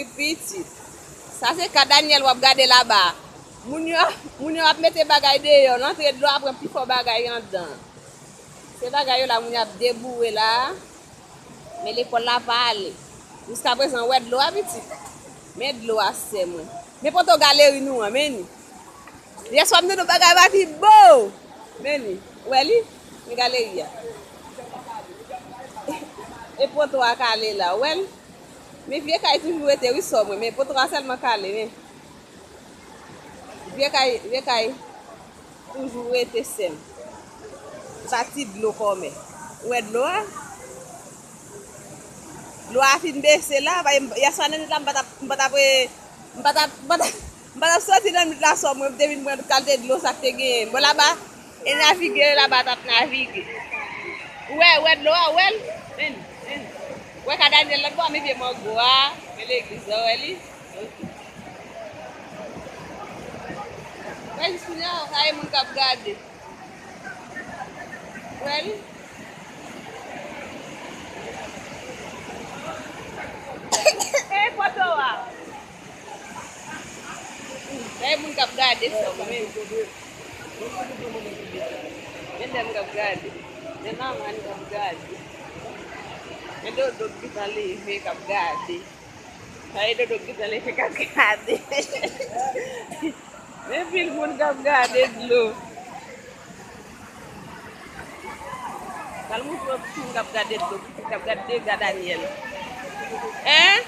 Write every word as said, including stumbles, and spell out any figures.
Pitit. Sa se ka Daniel w ap gade laba. Moun yo, moun yo ap mete bagay deyò, l antre dlo a pran pi fò bagay anndan. Se bagay yo la moun y ap deboure la. Men lekòl la pa ale. Jiskaprezan, w wè dlo a, pitit? Men dlo a, sè mwen. Men poto galeri nou an, men ni. Yèswa m te di w bagay pa pi bo! Men ni. W wè li? Men galeri a. E poto a k ale la, w wè l? Men vye kay toujou rete, wi, sè mwen. Men poto a sèlman k ale, men. Vye kay, vye kay toujou rete, sè m. Pati dlo kòmè. Ou wè dlo a? Dlo a fin bese la, paske m, yèswa nan nwit la, m pa t ap, m pa t ap, eh, m pa t ap, m pa t ap, m pa t ap soti nan nwit la, sè mwen, m te vin pran kalite dlo sa k te genyen. Bon, laba, e navige, laba t ap navige. Ou wè, ou wè dlo a, ou wè l? Men, men. Ou wè ka Daniel lòt bò, men vye mango a, men legliz la, ou wè li? Ok. Wè jis kounye a, sa e moun k ap gade. Wè li? E poto a. Sa e moun k ap gade sa, men. Men dam k ap gade. Men manman k ap gade. Men dodo k gentan leve k ap gade. Ay, dodo gentan leve k ap gade. Men pil moun k ap gade dlo. Al montre yon pitit moun k ap gade dlo, pitit k ap gade dega Daniel. Hein?